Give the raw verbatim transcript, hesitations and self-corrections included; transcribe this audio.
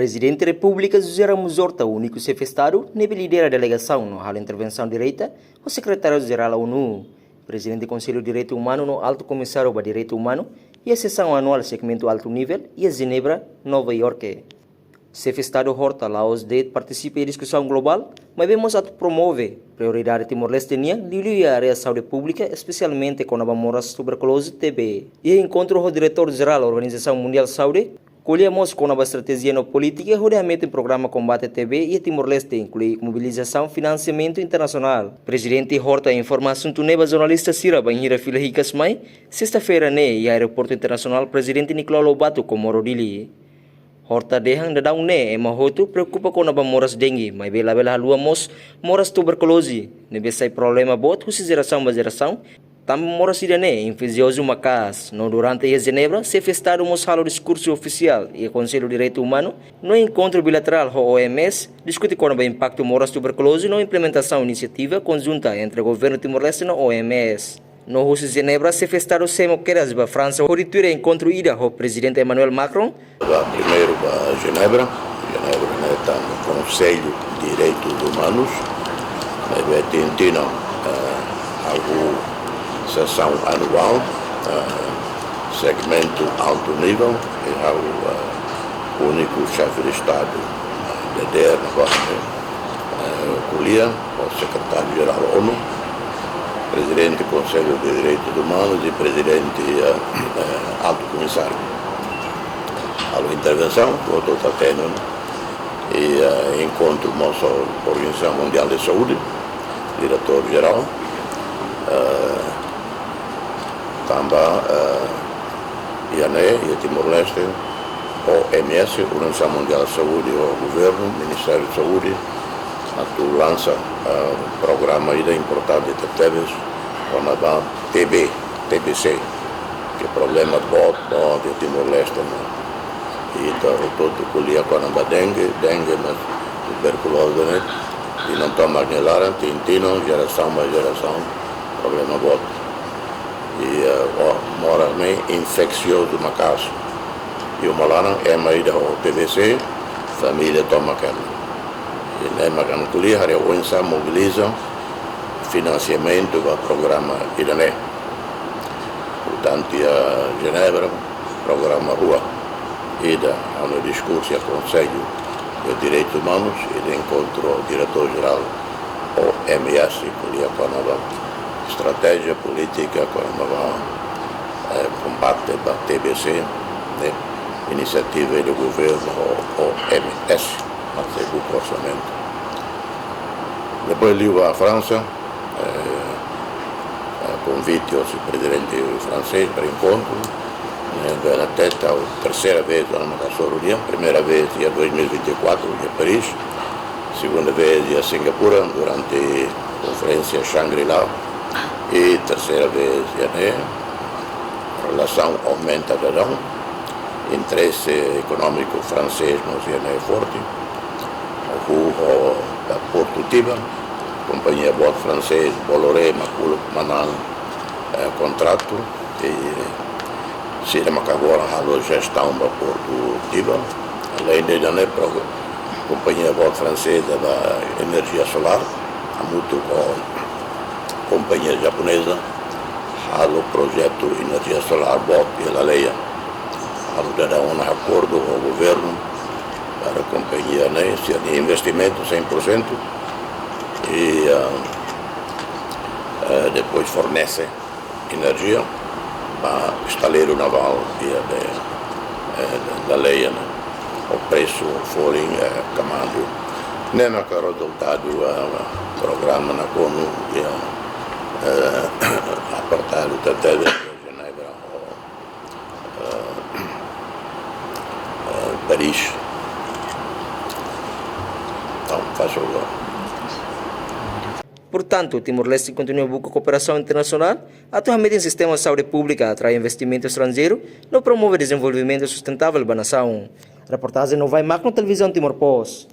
Prezidente Repúblika José Ramos Horta, úniku xefe Estadu ne'ebé lidera delegasaun no halo intervensaun direta ho Sekretáriu Jerál ONU, Prezidente Konsellu Direitu Umanu no Altu Komisáriu ba Direitu Umanu iha sesaun anuál segmentu altu nivel iha Jenebra, Nova Iorke. Xefe Estadu Horta la'ós de'it partisipa iha diskusaun globál, maibé mós atu promove prioridade Timor-Leste nian, liuliu iha área saúde públika, espesialmente kona-ba moras tuberkuloze, T B. Iha enkontru ho Diretór Jerál Organizasaun Mundiál Saúde, ko'alia mós kona-ba estratéjia no polítika hodi hametin programa kombate T B iha Timor-Leste, inklui mobilizasaun finansiamentu internasionál. Prezidente Horta informa asuntu ne'e ba jornalista sira bainhira fila hikas mai, sesta-feira ne'e, iha Aeroportu Internasionál Prezidente Nicolau Lobato, Comoro, Dili. Horta dehan daudaun ne'e ema hotu preokupa kona-ba moras dengue, maibé labele haluha mós moras tuberkuloze, ne'ebé sai problema boot husi jerasaun ba jerasaun, tanba moras ida-ne'e infeksiozu maka'as. No durante iha Jenebra, xefe Estadu mós halo diskursu ofisiál iha Konsellu Direitu Umanu, no enkontru bilaterál ho O M S, diskute kona-ba impaktu moras tuberkuloze no implementasaun inisiativa konjunta entre Governu Timor-Leste no O M S. No husi Jenebra, xefe Estadu semo kedas ba Fransa hodi tuir enkontru ida ho Prezidente Emmanuel Macron. Ba primeiru ba Jenebra, Jenebra ne'e tanba Konsellu Direitus Umanus, ne'ebé tinan-tinan, eh, halo sesaun anuál, eh, segmentu altu nivel, i ha'u, eh, úniku xefe de Estadu, eh, de, de, eh, ko'alia ho Sekretáriu Jerál ONU, Prezidente Konsellu Direitus Umanus i Prezidente, eh, eh, Altu Komisáriu. Halo intervensaun, hotu hatene, i, eh, enkontru mós ho Organizasaun Mundiál de Saúde, Diretór Jerál, eh, tanba, eh, iha ne'e, iha Timor-Leste, O M S, Organizasaun Mundiál Saúde, ho Governu, Ministériu Saúde, atu lansa, eh, programa ida importante tebes, kona-ba T B, T B C, ke problema boot, boot iha Timor-Leste, no. I ita hotu-hotu ko'alia kona-ba dengue, dengue, mas tuberkuloze ne'e, i no toma nia laran, tinan-tinan, jerasaun ba jerasaun, problema boot. I, eh, o, moras ne'e infeksiozu maka'as. I uma laran ema ida ho T B C, família tomak hela. I ne'e mak ami ko'alia, haree oinsá mobiliza finansiamentu ba programa ida-ne'e. Portantu, iha Jenebra, programa rua. Ida, ami diskursu iha Konsellu de Direitus Umanus, ida enkontru Diretór Jerál O M S, ko'alia kona-ba estratéjia polítika, kona-ba, eh, kombate ba T B C, ne'e, inisiativa do governu, O M S, mas é buka orsamentu. Depois liu ba Fransa, eh, eh, konvite hosi prezidente fransés para enkontru, eh, durante a terceira vez, ano passado, primeira vez, iha dois mil e vinte e quatro, iha Paris, segunda vez, iha Singapura, durante konferénsia Shangri-La, i terceira vez, iha ne'e, relasaun aumenta daudaun, interese ekonómiku fransés mós iha ne'e forte, ho, ho, ba Portu Tiba, kompañia boot fransés, Bolloré, mak uluk manán, eh, kontratu, i sira mak agora halo jestaun ba Portu Tiba. Aleinde ida-ne'e, pro-, kompañia boot franseza ba enerjia solár, hamutuk ho kompañia japoneza, halo projetu enerjia solár boot iha Laleya. Halo daudaun ona akordu ho governu para kompañia ne'e, sira-nia investimentu cem por cento, i, ah, eh, depois fornese enerjia ba estaleiru navál iha ne'e, eh, Laleya ne'e. O presu folin, eh, kamadu. Ne'e maka rezultadu, eh, programa nakonu iha, eh, apertadu tebes Jenebra ho, eh, eh, Paris. Entaun, faz favor. Portantu, Timor-Leste kontinua buka kooperasaun internasionál atu hametin sistema saúde públika, atrai investimentu estranjeiru, no promove dezenvolvimentu sustentável ba nasaun. Reportajen Novai Magno, Televizaun Timor Post.